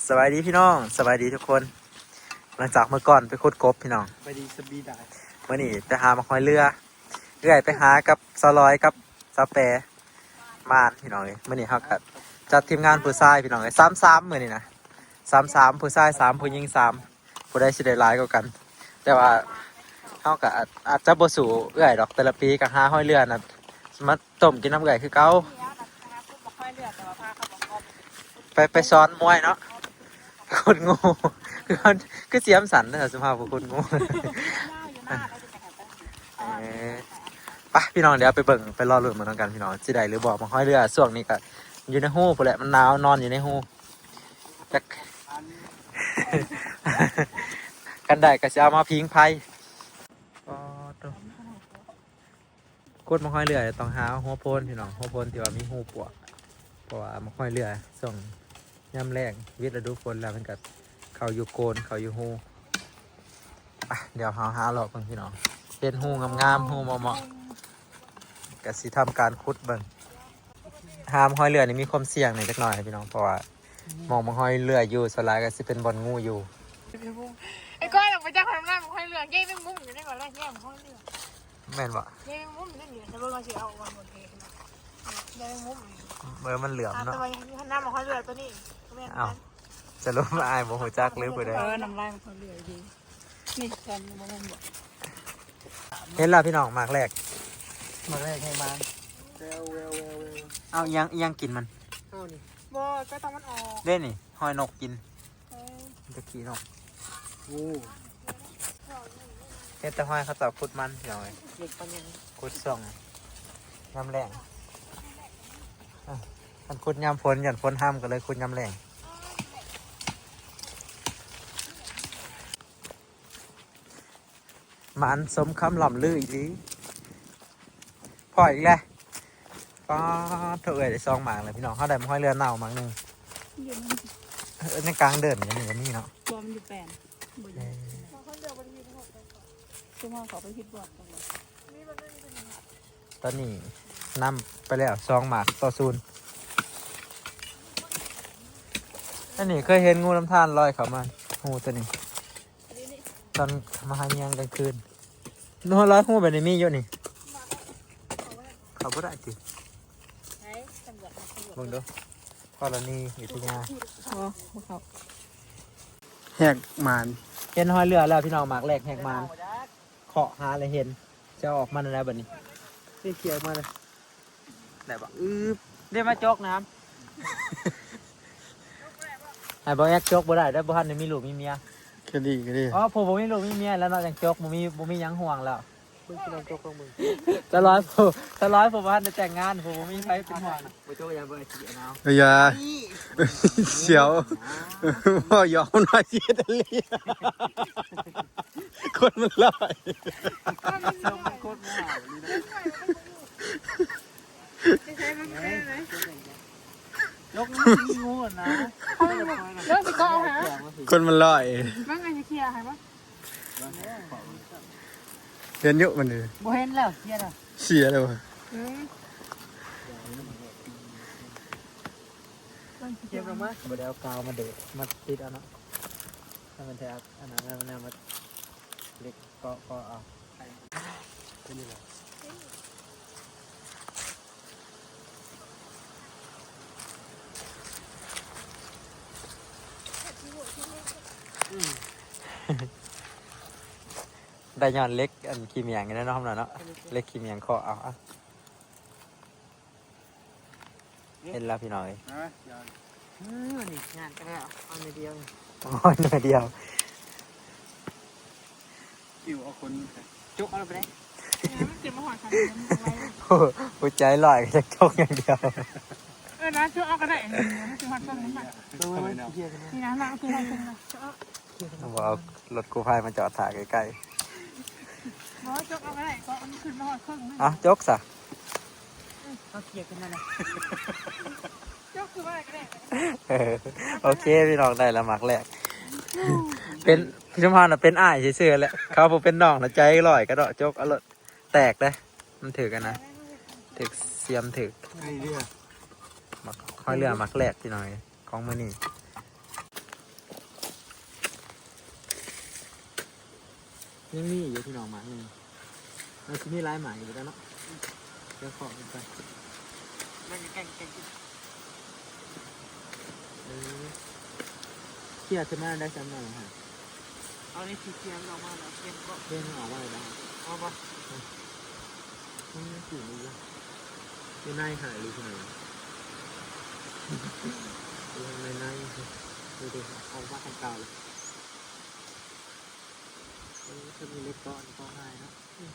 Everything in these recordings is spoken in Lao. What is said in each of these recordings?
ສະບາຍດີພີ່ນ້ອງ ສະບາຍດີທຸກຄົນ. ຫຼັງຈາກມື້ກ່ອນໄປຂຸດກົບພີ່ນ້ອງ ສະບາຍດີ ສະບາຍດີ. ມື້ນີ້ໄປຫາໝາກຫອຍເຫຼືອ ເອື້ອຍໄປຫາກັບສາວລອຍກັບສາວແປ ມານພີ່ນ້ອງເອີຍ. ມື້ນີ້ເຮົາກໍຈັດທີມງານຜູ້ຊາຍພີ່ນ້ອງເອີຍ ສາມສາມ ມື້ນີ້ນະ ສາມສາມ ຜູ້ຊາຍສາມ ຜູ້ຍິງສາມ ຜູ້ໃດຊິໄດ້ຫຼາຍກວ່າກັນ. ແຕ່ວ່າເຮົາກໍອາດ ອາດຈະບໍ່ສູ້ເອື້ອຍດອກ ແຕ່ລະປີກໍຫາຫອຍເຫຼືອນະ ມາ ຕົ້ມກິນນຳເອື້ອຍຄືເກົ່າ. ໄປ ໄປຊ້ອນມວຍເນາະ ຂຸດງູ ຄື ຄືສຽມສັນເດ້ ສຸພາບຂຸດງູ. ເອີ ໄປພີ່ນ້ອງ ດຽວໄປເບິ່ງ ໄປລໍລຸ້ນເບິ່ງນຳກັນພີ່ນ້ອງ ຊິໄດ້ຫຼືບໍ່. ໝາກຫອຍເຫຼືອຊ່ວງນີ້ກໍຢູ່ໃນຮູພຸ້ນແຫຼະ ມັນໜາວ ນອນຢູ່ໃນຮູ ຈັກ ຄັນໄດ້ກໍຊິເອົາມາຜິງໄຟ. ອໍ ໂຕ ຂຸດໝາກຫອຍເຫຼືອຕ້ອງຫາຫົວໂພນພີ່ນ້ອງ ຫົວໂພນທີ່ວ່າມີຮູປວກ ເພາະວ່າໝາກຫອຍເຫຼືອຊ່ວງຍາມແລ້ງ ວິດລະດູຝົນແລ້ວ ມັນກໍເຂົ້າຢູ່ໂກນ ເຂົ້າຢູ່ຮູ. ໄປ ດຽວເຮົາຫາເລາະເບິ່ງພີ່ນ້ອງ ເຫັນຮູງາມໆ ຮູເໝາະໆ ກໍຊິທຳການຂຸດເບິ່ງ. ຫາໝາກຫອຍເຫຼືອນີ້ມີຄວາມສ່ຽງແດ່ຈັກໜ້ອຍພີ່ນ້ອງ ເພາະວ່າ ໝ່ອງໝາກຫອຍເຫຼືອຢູ່ ສ່ວນຫຼາຍກໍຊິເປັນບ່ອນງູຢູ່. ໄອ້ກ້ອຍ ອອກໄປຈັກ ຫອຍເຫຼືອ ເຢ້ແມງມຸມຢູ່ໃນ ກ່ອນແລ້ວ ເຢ້ໝາກຫອຍເຫຼືອ ແມ່ນບໍ່? ເຢ້ແມງມຸມຢູ່ໃນນີ້ ຖ້າເບິ່ງວ່າຊິເອົາກ່ອນບໍ່ເທນະ ເຢ້ແມງມຸມ ເອີ ມັນເຫຼືອມເນາະ ແຕ່ວ່າຢູ່ຫັ້ນນະ ໝາກຫອຍເຫຼືອຕົວນີ້ ແມ່ນ. ອ້າວ ສະຫຼຸບອ້າຍບໍ່ຮູ້ຈັກຫຼືຜູ້ໃດ? ເອີ ນ້ຳລາຍໝາກຫອຍເຫຼືອດີ. ນີ້ແມ່ນບໍ່ແມ່ນບໍ່? ເຫັນແລ້ວພີ່ນ້ອງ ໝາກແລກ ໝາກແລກໃຫ້ມາ. ເອົາອີ່ຫຍັງ ອີ່ຫຍັງກິນມັນ? ເອົານີ້ ບໍ່ ກໍຕ້ອງມັນອອກເດ້ນີ້ ຫອຍນົກກິນ. ເອີ ມັນຈະຂີ້ນົກ. ໂອ້ ເຫັນແຕ່ຫອຍເຂົາເຈົ້າຂຸດມັນພີ່ນ້ອງເອີຍ ຂຸດຊ່ວງຍາມແລ້ງ. ອ່ະ ຄັນຂຸດຍາມຝົນ ຢ້ານຝົນຮຳ ກໍເລີຍຂຸດຍາມແລ້ງ. ໝານສົມຄຳລ່ຳລືອີ່ຫຼີ. ພໍ້ອີກແລ້ວ. ປາດໂທ້ ເອື້ອຍໄດ້ສອງໝາກແລ້ວພີ່ນ້ອງ. ເຮົາໄດ້ໝາກຫອຍເຫຼືອເນົ່າໝາກໜຶ່ງ ຢູ່ໃນ ເອີ ໃນກາງເດີ່ນນີ້ກໍມີເນາະ. ບໍ່ ມັນຢູ່ແປນ ບໍ່ຢູ່. ເອີ ຊຸມເຮົາເຂົ້າໄປຜິດບ່ອນກັນເລີຍ. ຕອນນີ້ນຳໄປແລ້ວສອງໝາກຕໍ່ສູນ. ອັນນີ້ເຄີຍເຫັນງູນ້ຳທານລອຍເຂົ້າມາ ຮູຕົວນີ້ ຕອນມາຫາເມຍກາງຄືນ. ຮູ ລອຍຮູແບບນີ້ມີຢູ່ນີ້ ເຂົ້າບໍ່ໄດ້ຕິ? ເບິ່ງດູ ທໍລະນີວິທະຍາ. ອໍ ບໍ່ເຂົ້າ. ແຫກໝານ ເຫັນຫອຍເຫຼືອແລ້ວພີ່ນ້ອງ ໝາກແລກແຫກໝານ ເຄາະຫາແລ້ວເຫັນ. ຈະເອົາອອກມາແນວໃດບັດນີ້? ນີ້ເຄຍອອກມາເລີຍ ໄດ້ບໍ່? ອືບ ເດ ມາຈົກນ້ຳ. ໃຫ້ບ່າວແອັກຈົກບໍ່ໄດ້ເດີ ບໍ່ທັນໄດ້ມີລູກມີເມຍ. ກໍດີ ກໍດີ. ອໍ ຜູ້ບໍ່ມີລູກມີເມຍແລ້ວເນາະ ຈັ່ງຈົກ ບໍ່ມີ ບໍ່ມີຫຍັງຫ່ວງແລ້ວ. ມຶງຊິນຳຕົວຂອງມຶງ ສະຫຼອຍຜູ້ ສະຫຼອຍຜູ້ບໍ່ທັນໄດ້ແຕ່ງງານ ຜູ້ບໍ່ມີໃຜເປັນຫ່ວງ. ບໍ່ໂຈກ ຢ່າ ບໍ່ ຊິເອົາ ເອີ ຢ່າ ສຽວ ບໍ່ຢອກ ມັນວ່າຊິເຮັດອີ່ຫຼີ ຄົນມັນຫຼາຍ. ມັນຄົນຫຼາຍ ຈະໃຊ້ມັນເປັນໄດ? ຈົກ ມັນມີງູນະ ເດີຊິເກາະຫາ ຄົນມັນຫຼາຍ. ເບິ່ງ ອັນນີ້ເຄຍໃຫ້ບໍ່? ເຫັນຢູ່ມັນນີ້ ບໍ່ເຫັນແລ້ວ ເສຍແລ້ວ ເສຍແລ້ວ. ອືມ ເກັບອອກມາ ບໍ່ໄດ້ເອົາກາວມາເດະ ມາຕິດເອົາເນາະ ໃຫ້ມັນແທກອັນນັ້ນ ແລ້ວມັນເອົາມາເຫຼັກເກາະ ເກາະເອົາ. ເປັນຈັ່ງໃດ? ໄດ້ຍ້ອນເຫຼັກອັນຂີ້ໝ້ຽງນີ້ແຫຼະເນາະ ເນາະ ເຫຼັກຂີ້ໝ້ຽງເຄາະເອົາ. ເຫັນແລ້ວພີ່ນ້ອງເອີຍ ເອີ ນີ້ງານກໍແລ້ວ ເອົາໜ້ອຍດຽວ ໂອ້ຍ ໜ້ອຍດຽວ. ຈົກເອົາໄປໄດ້ ໂອ້ ຫົວໃຈລອຍ ຢາກຈົກຢ່າງດຽວ. ເອີ ນະ ຈົກເອົາກໍໄດ້ ນີ້ນະ ບໍ່ເອົາລົດກູ້ໄພມາຈອດຖ້າໃກ້ໆ. ບໍ່ ຈົກເອົາກໍໄດ້ ເພາະມັນຂຶ້ນມາຮອດເຄິ່ງ. ເອົາ ຈົກຊະ. ເຮົາກຽດກັນນັ້ນນະ ເຈົ້າຄືວ່າກໍໄດ້. ເອີ ໂອເຄ ພີ່ນ້ອງ ໄດ້ລະໝາກແລກ. ເປັນ ພີ່ສົມພານນະ ເປັນອ້າຍຊື່ໆແຫຼະ ເຂົາບໍ່ເປັນນ້ອງນະ ໃຈຮ້ອຍກະເດາະ ຈົກເອົາໂລດ. ແຕກເດ້ ມັນຖືກອັນນະ ຖືກສຽມ ຖືກ ໄອ້ເຫຼືອ ໝາກ ຫອຍເຫຼືອໝາກແລກ ພີ່ນ້ອງເອີຍ ຂອງມື້ນີ້. ຍັງມີຢູ່ພີ່ນ້ອງ ໝາກໜຶ່ງ ມັນຊິມີຫຼາຍໝາກຢູ່ແລ້ວເນາະ. ດຽວເຄາະມັນກ່ອນ. ແບ່ງກັນ ແບ່ງກັນກິນ. ເອີ ເຄຍຂຶ້ນມາໄດ້ສ່ຳນັ້ນແຫຼະ. ເອົານີ້ຊິເຄຍມັນອອກມາແລ້ວ ເຄຍມັນກໍ ເຄຍມັນອອກມາໄດ້. ເອົາບໍ່? ມັນກິນຢູ່ ຢູ່ໃນຫັ້ນແຫຼະ ຢູ່ໃນ ຢູ່ໃນ ໃນ ດູ ເອົາມາທາງກາງເລີຍ. ເອີ ເພິ່ນມີເຫຼັກເກາະ ເກາະງ່າຍເນາະ. ອືມ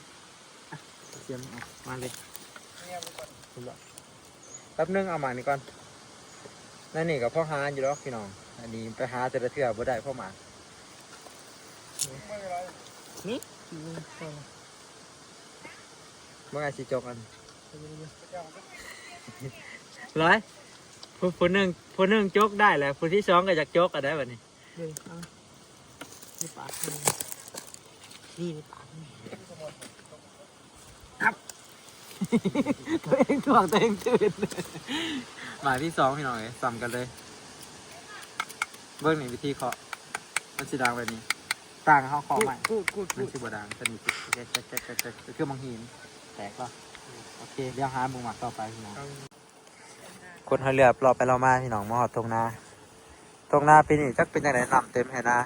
ອ່ະ ເສຍມອອກມາເລີຍ. ແປັບໜຶ່ງ ເອົາໝາກນີ້ກ່ອນ. ໃນນີ້ກໍພໍຫາຢູ່ດອກພີ່ນ້ອງ ອັນນີ້ໄປຫາແຕ່ລະເທື່ອບໍ່ໄດ້ພໍໝາກ. ນີ້ ເບິ່ງອາຊິຈົກອັນ ຫຼາຍ ຜູ້ ຜູ້ໜຶ່ງ ຜູ້ໜຶ່ງຈົກໄດ້ແລ້ວ ຜູ້ທີສອງກໍຢາກຈົກກໍໄດ້ບັດນີ້. ເບິ່ງ ເອົາ ໃນປາກ ນີ້ໃນປາກ ນີ້ ຄັບ ຕົວເອງຖ່ວງຕົວເອງຕື່ນ. ໝາກທີສອງພີ່ນ້ອງເອີຍ ສ່ຳກັນເລີຍ. ເບິ່ງນີ້ ວິທີເຄາະ ມັນຊິດັງແບບນີ້ ຕ່າງເຮົາເຄາະໄມ້ ກູດ ກູດ ກູດ ມັນຊິບໍ່ດັງ. ຕົວນີ້ ແກະ ແກະ ແກະ ແກະ ຄືໝາກຫີນແຕກເນາະ. ໂອເຄ ດຽວຫາເບິ່ງໝາກຕໍ່ໄປພີ່ນ້ອງ. ຄົນເຮົາເຫຼືອບເລາະໄປເລາະມາພີ່ນ້ອງ ມາຮອດທົ່ງນາ. ທົ່ງນາປີນີ້ຈັກເປັນຈັ່ງໃດ ນ້ຳເຕັມໄຮ່ນາ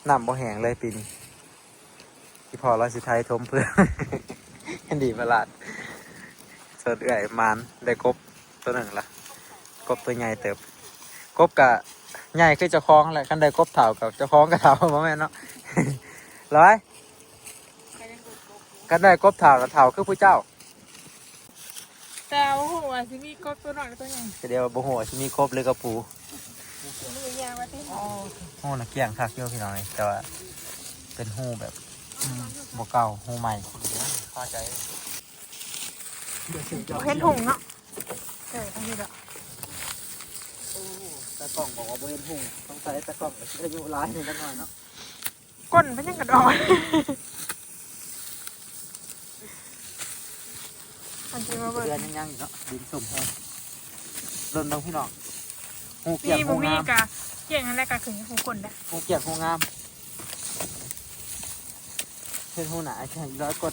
ນ້ຳບໍ່ແຫ້ງເລີຍປີນີ້. ອີ່ພໍ່ລາວຊິໄຖຖົມເພື່ອ ເຫັນດີປະຫຼາດ. ສ່ວນເອື້ອຍໝານໄດ້ກົບຕົວໜຶ່ງລະ ກົບຕົວໃຫຍ່ເຕີບ. ກົບກະໃຫຍ່ຄືເຈົ້າຂອງແຫຼະ ຄັນໄດ້ກົບເຖົ້າກັບເຈົ້າຂອງກະເຖົ້າ ບໍ່ແມ່ນເນາະ. ລອຍ ຄັນໄດ້ກົບເຖົ້າກະເຖົ້າຄືຜູ້ເຈົ້າ. ແຕ່ບໍ່ຮູ້ວ່າຊິມີກົບຕົວນ້ອຍຕົວໃຫຍ່ ກະດຽວບໍ່ຮູ້ວ່າຊິມີກົບຫຼືກະປູ. ມີອີ່ຫຍັງວ່າຕິ ໂອ້ ນະ ກ້ຽງຄັກຢູ່ພີ່ນ້ອງເອີຍ ແຕ່ວ່າເປັນຮູແບບ ອືມ ບໍ່ເກົ່າ ຮູໃໝ່. ພໍໃຈ ບໍ່ເຫັນຫຸ່ງເນາະ. ເອີ ທາງນີ້ລະ. ໂອ້ ຕາກ້ອງບອກວ່າບໍ່ເຫັນຫຸ່ງ ສົງໄສຕາກ້ອງກະຊິອາຍຸຫຼາຍແດ່ຈັກໜ້ອຍເນາະ. ກົ້ນເປັນຫຍັງກະດອຍ. ອັນທີ່ມາເບິ່ງ ເດືອນຍັງໆຢູ່ເນາະ ດິນຊຸ່ມແຮງ. ລົນເບິ່ງພີ່ນ້ອງ ຮູກ້ຽງຮູງາມ ກະກ້ຽງຫັ້ນແຫຼະ ກະຄືຮູກົ້ນໄດ໋ ຮູກ້ຽງຮູງາມ. ເຫັນຮູໜ້າ ໃຫ້ຮ້ອຍກົດ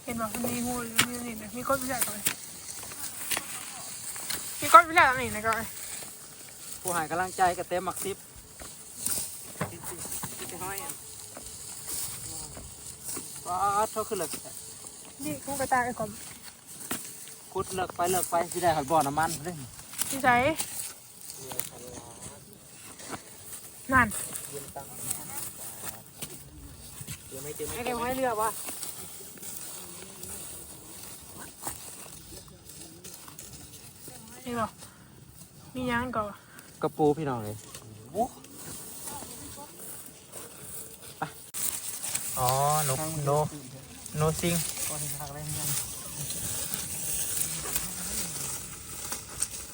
ເຫັນບໍ່? ມັນມີຮູຢູ່ນີ້ ມີກົດຢູ່ໃສກ່ອນ ມີກົດຢູ່ໃສນີ້ນະກ່ອນ. ຜູ້ໃຫ້ກຳລັງໃຈກະເຕັມໝາກສິບ. ປາດໂທ້ ຄືເລິກແທ້ ນີ້ ກູກະຕາໄອ້ກອມ ຂຸດເລິກໄປເລິກໄປ ຊິໄດ້ຮອດບໍ່ນ້ຳມັນເດ້. ຢູ່ໃສ? ນັ້ນ ໄອ້ເດວໃຫ້ເລືອກວ່າ ນີ້ບໍ່? ມີຫຍັງກໍ ກະປູພີ່ນ້ອງເອີຍ. ອໍ ໂນ ໂນ ໂນຊິງ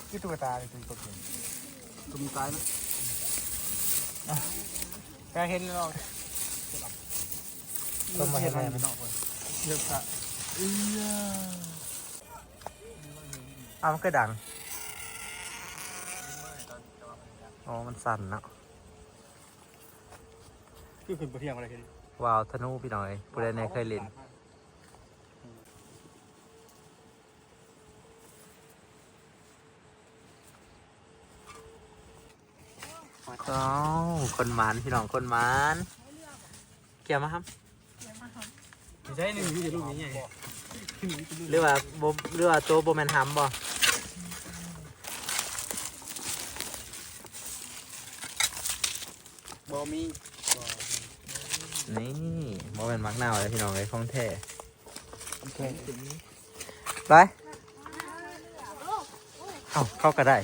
ຄືຕຸກກະຕາເລີຍ ຕົວນີ້ຕົວນີ້ຕາຍນະ. ກະເຫັນແລ້ວ ຕ້ອງມາເຮັດໃຫ້ມັນ ເລືອກຊະ. ເອີ ອ້າວ ມັນຄືດັງ? ອໍ ມັນສັ່ນເນາະ. ຄືຂຶ້ນບໍ່ທ່ຽງບໍ່ໄດ້ເຫັນ ວ້າວທະນູພີ່ນ້ອງເອີຍ ຜູ້ໃດແນ່ເຄີຍຫຼິ້ນ. ອ້າວ ຄົນໝານພີ່ນ້ອງ ຄົນໝານ. ກຽມມາຫຳ ໃຊ້ໜຶ່ງມີແຕ່ລູກໃຫຍ່ໆ ຫຼືວ່າບໍ່ ຫຼືວ່າໂຕບໍ່ແມ່ນຫຳບໍ່? ບໍ່ມີ. ນີ້ບໍ່ແມ່ນໝາກນາວເດ້ພີ່ນ້ອງເອີຍ ຂອງແທ້ ຂອງແທ້. ໄປ ເອົ້າ ເຂົາກະໄດ້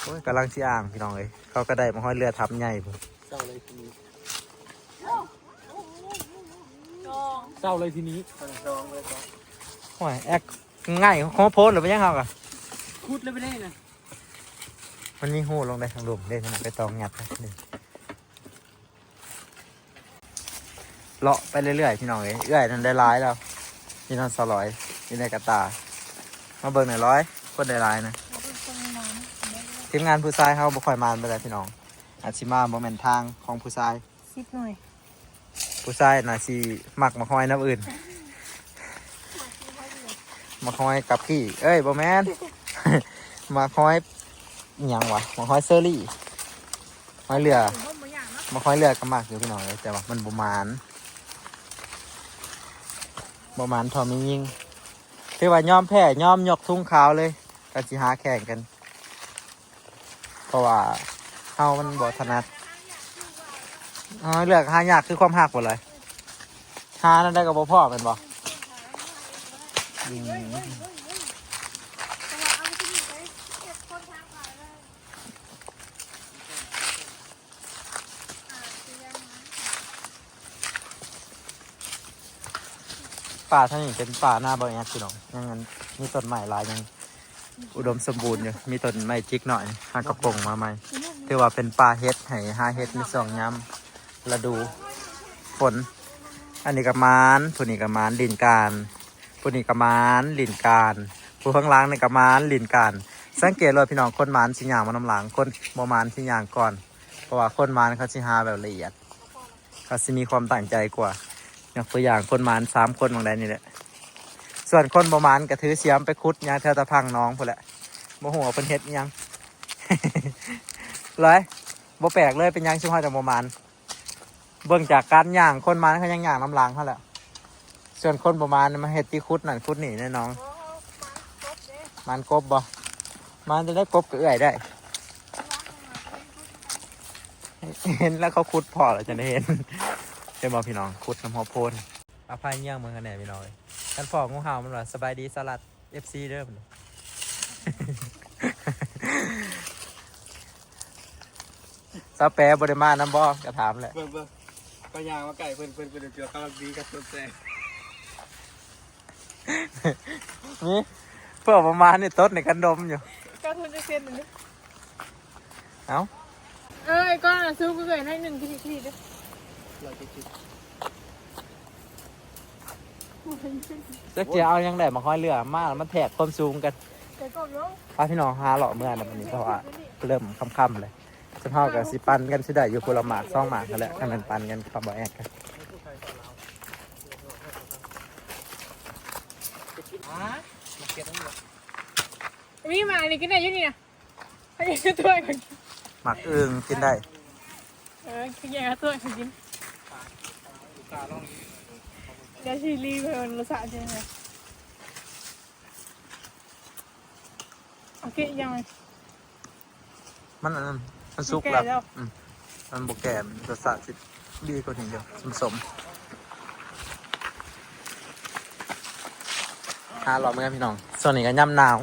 ໂອ້ຍ ກຳລັງຊິອ່າງພີ່ນ້ອງເອີຍ ເຂົາກະໄດ້ໝາກຫອຍເລືອທັບໃຫຍ່ພຸ້ນ. ເຊົາເລີຍທີນີ້ ເຊົາເລີຍທີນີ້. ໂອ້ຍ ແອັກງ່າຍ ຂໍໂພດເລີຍ ໄປຍັງເຮົາກະ ຂຸດເລີຍໄປເດ້ນະ. ມັນມີຮູລົງໄດ້ທາງລຸ່ມເດ້ ໄປຕອງຫຍັດເດ້. ເລາະໄປເລື້ອຍໆ ພີ່ນ້ອງເອີຍ ເອື້ອຍນັ້ນໄດ້ຫຼາຍແລ້ວ ຢູ່ນຳສາວລອຍ ຢູ່ໃນກະຕາ. ມາເບິ່ງໜ້ອຍລອຍ ຄົນໄດ້ຫຼາຍນະ. ທີມງານຜູ້ຊາຍເຮົາບໍ່ຄ່ອຍມານປານໃດພີ່ນ້ອງ ອາດຊິມາບໍ່ແມ່ນທາງຂອງຜູ້ຊາຍ. ສິບໜ່ວຍ. ຜູ້ຊາຍໜ້າຊິມັກໝາກຫອຍແນວອື່ນ. ໝາກຫອຍກັບຂີ້ ເອີຍ ບໍ່ແມ່ນ ໝາກຫອຍ ອີ່ຫຍັງວະ ໝາກຫອຍເຊີຣີ ຫອຍເຫຼືອ. ໝາກຫອຍເຫຼືອກໍມັກຢູ່ພີ່ນ້ອງເອີຍ ແຕ່ວ່າມັນບໍ່ໝານ ບໍ່ໝານເທົ່າແມ່ຍິງ. ຖືວ່າຍອມແພ້ ຍອມຍົກທຸງຂາວເລີຍ ກໍຊິຫາແຂ່ງກັນ ເພາະວ່າເຮົາມັນບໍ່ຖະໜັດ. ເຮົາເລືອກຫາຍາກຄືຄວາມຮັກພຸ້ນເລີຍ ຫາແນວໃດກໍບໍ່ພໍແມ່ນບໍ່? ອືມ ປ່າທາງນີ້ເປັນປ່ານາບໍ່ແອດພີ່ນ້ອງ ຍັງອັນ ມີຕົ້ນໄມ້ຫຼາຍ ຍັງອຸດົມສົມບູນຢູ່ ມີຕົ້ນໄມ້ຈິກໜ້ອຍ ຫາກະປົງມາໃໝ່. ຖືວ່າເປັນປ່າເຫັດ ໃຫ້ຫາເຫັດໃນຊ່ວງຍາມລະດູຝົນ. ອັນນີ້ກໍໝານ ຜູ້ນີ້ກໍໝານຫຼິ້ນການ ຜູ້ນີ້ກໍໝານຫຼິ້ນການ ຜູ້ຂ້າງຫຼັງນີ້ກໍໝານຫຼິ້ນການ. ສັງເກດໂລດພີ່ນ້ອງ ຄົນໝານຊິຍ່າງມານຳຫຼັງ ຄົນບໍ່ໝານຊິຍ່າງກ່ອນ ເພາະວ່າຄົນໝານເຂົາຊິຫາແບບລະອຽດ ເຂົາຊິມີຄວາມຕັ້ງໃຈກວ່າ. ຍົກຕົວຢ່າງຄົນໝານສາມຄົນໝ່ອງໃດນີ້ແຫຼະ ສ່ວນຄົນບໍ່ໝານກໍຖືສຽມໄປຂຸດຍ່າງແຖວຕາພັງໜອງພຸ້ນແຫຼະ ບໍ່ຮູ້ວ່າເພິ່ນເຮັດອີ່ຫຍັງ. ຫຼາຍ ບໍ່ແປກເລີຍ ເປັນຫຍັງຊຸມເຮົາຈັ່ງບໍ່ໝານ ເບິ່ງຈາກການຍ່າງ ຄົນໝານເຂົາຍັງຍ່າງນຳຫຼັງເຮົາແຫຼະ ສ່ວນຄົນບໍ່ໝານມາເຮັດທີ່ຂຸດນັ້ນຂຸດນີ້ໃນໜອງ. ໝານກົບບໍ່? ໝານຈະໄດ້ກົບກັບເອື້ອຍໄດ້ ເຫັນແລ້ວເຂົາຂຸດພໍ້ແລ້ວຈັ່ງໄດ້ເຫັນ ເຫັນບໍ່ພີ່ນ້ອງ ຂຸດນຳຫົວໂພນ. ອະພາຍຍ່າງເບິ່ງກັນແດ່ພີ່ນ້ອງເອີຍ ຄັນພໍ້ງູເຫົ່າມັນວ່າ ສະບາຍດີສະລັດ ເອັຟຊີ ເດີ ສາວແປບໍ່ໄດ້ມານຳບໍ່ ກໍຖາມແຫຼະ. ເບິ່ງໆ ເຂົາຍ່າງມາໃກ້ເພິ່ນ ເພິ່ນ ເພິ່ນຈະເອົາດີກັບຕົ້ນແສງ ນີ້ ເພື່ອປະມານນີ້ ຕົດໃນຄັນດົມຢູ່ ກາທຸນຈະເຊັນນີ້. ເອົ້າ ເອີຍ ກ້ອນ ສູ້ເອື້ອຍໜ້ອຍໜຶ່ງ ທີ່ ທີ່ ເດີ ຈັກຊິເອົາຫຍັງໄດ້ ໝາກຫອຍເຫຼືອມາ ມັນແທກຄວາມສູງກັນ. ໄປກ່ອນເນາະ ພາພີ່ນ້ອງຫາເລາະເມືອແລ້ວບັດນີ້ ເພາະວ່າເລີ່ມຄ່ຳໆແລ້ວ. ຊຸມເຮົາກໍຊິປັ່ນກັນຊິໄດ້ຢູ່ຜູ້ລະໝາກສອງໝາກຫັ້ນແຫຼະ ຄັນແມ່ນປັ່ນກັນກັບບໍ່ແອດກັນ. ມີໝາກນີ້ກິນໄດ້ຢູ່ນີ້ນະ ໃຫ້ຖ້ວຍ ໝາກອຶ່ງກິນໄດ້ ເອີ ກິນແຍກຖ້ວຍກິນ ດຽວຊິຣີວິວລົດຊາດຈັ່ງໃດ. ໂອເຄ ຍັງ ມັນອັນນັ້ນ ມັນສຸກແລ້ວ ມັນແກ່ແລ້ວ ອືມ ມັນບໍ່ແກ່ ມັນລົດຊາດຊິດີກວ່ານີ້ຢູ່ ສົ້ມໆ. ຫາເລາະເມືອພີ່ນ້ອງ ຊ່ວງນີ້ກໍຍາມໜາວ.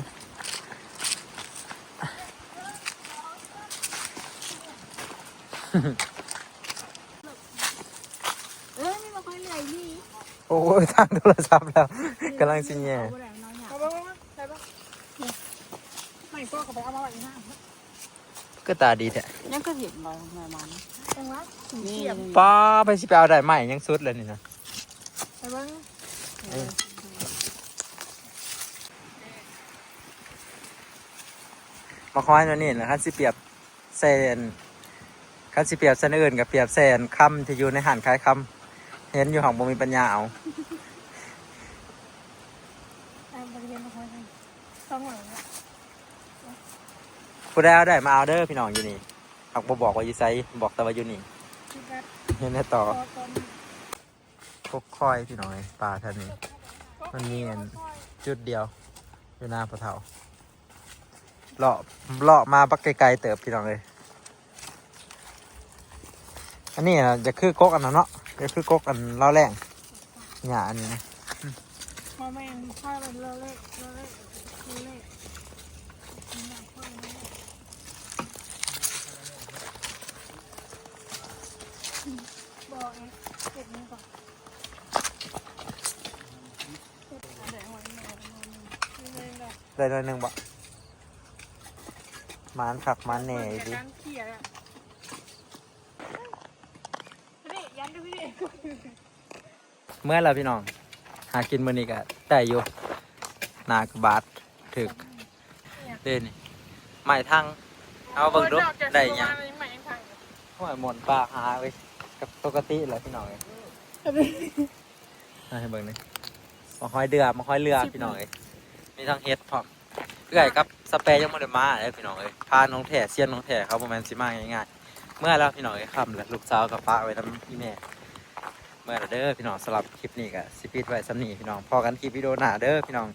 ເອີ ມີບໍ່ຄ່ອຍເຫຼືອອີ່ຫຼີ. ໂອ້ຍ ທາງໂທລະສັບແລ້ວ ກຳລັງຊິແຍ່. ມາເບິ່ງ ມາເບິ່ງ ໃສ່ເບິ່ງ ໄມ້ກໍເອົາໄປເອົາມາໄວ້ຢູ່ນະ. ຄືຕາດີແທ້ ຍັງຄືເຫັນບໍ່ ໄມ້ມັນ ຈັ່ງຫວະ ນີ້ ປ້າ ໃຜຊິໄປເອົາໄດ້ ໄມ້ຍັງສຸດເລີຍນີ້ນະ. ໄປເບິ່ງ ເອີ ໝາກຫອຍແນວນີ້ນະ ຄັນຊິປຽບ ໃສ່ອັນ ຄັນຊິປຽບໃສ່ແນວອື່ນກໍປຽບໃສ່ອັນຄຳທີ່ຢູ່ໃນຮ້ານຂາຍຄຳ ເຫັນຢູ່ ຫາກບໍ່ມີປັນຍາເອົາ. ເອີ ບໍ່ໄດ້ເຫັນໝາກຫອຍ ສອງຮ້ອຍແລ້ວ. ຜູ້ໃດເອົາໄດ້ມາເອົາເດີພີ່ນ້ອງ ຢູ່ນີ້ ຫາກບໍ່ບອກວ່າຢູ່ໃສ ບອກແຕ່ວ່າຢູ່ນີ້ ເຫັນແລ້ວຕໍ່. ກົກຄອຍພີ່ນ້ອງເອີຍ ປ່າແຖວນີ້ ມັນມີອັນຈຸດດຽວຢູ່ນາພໍ່ເຖົ້າ. ເລາະ ເລາະມາບັກໄກໆເຕີບພີ່ນ້ອງເອີຍ. ອັນນີ້ນະ ຈະຄືກົກອັນນັ້ນເນາະ ຈະຄືກົກອັນລາວແລ້ງ ຫຍ້າອັນນີ້ນະ. ບໍ່ແມ່ນ ຂ້ອຍເປັນລາວແລ້ງ ລາວແລ້ງ ລາວແລ້ງ. ບໍ່ ເກັບນີ້ກ່ອນ. ໄດ້ໜ້ອຍໜຶ່ງບໍ່? ໝານຄັກໝານແນ່ອີ່ຫຼີ. ເມື່ອຍແລ້ວພີ່ນ້ອງ ຫາກິນມື້ນີ້ກໍໄດ້ຢູ່ ໜ້າກະບາດຖືກ. ເດ້ນີ້ ໄມ້ທັງ ເອົາເບິ່ງດູ ໄດ້ຫຍັງ? ໄມ້ທັງ ໂອ້ຍ ມ່ວນປາຫາເວີຍ ກັບປົກກະຕິແຫຼະພີ່ນ້ອງເອີຍ. ໃຫ້ເບິ່ງນີ້ ໝາກຫອຍເດືອ ໝາກຫອຍເຫຼືອພີ່ນ້ອງເອີຍ. ມີທັງເຫັດພ້ອມ. ເອື້ອຍກັບສະແປຍັງບໍ່ໄດ້ມາເດີພີ່ນ້ອງເອີຍ. ພານ້ອງແທ້ ຊຽນນ້ອງແທ້ ເຂົາບໍ່ແມ່ນຊິມາງ່າຍໆ. ເມື່ອແລ້ວພີ່ນ້ອງເອີຍ ຄ່ຳແລ້ວ ລູກສາວກໍຝາກໄວ້ນຳອີ່ແມ່. ເມື່ອແລ້ວເດີພີ່ນ້ອງ. ສຳລັບຄລິບນີ້ກໍຊິປິດໄວ້ສ່ຳນີ້ພີ່ນ້ອງ. ພໍ້ກັນຄລິບວິດີໂອໜ້າເດີພີ່ນ້ອງ.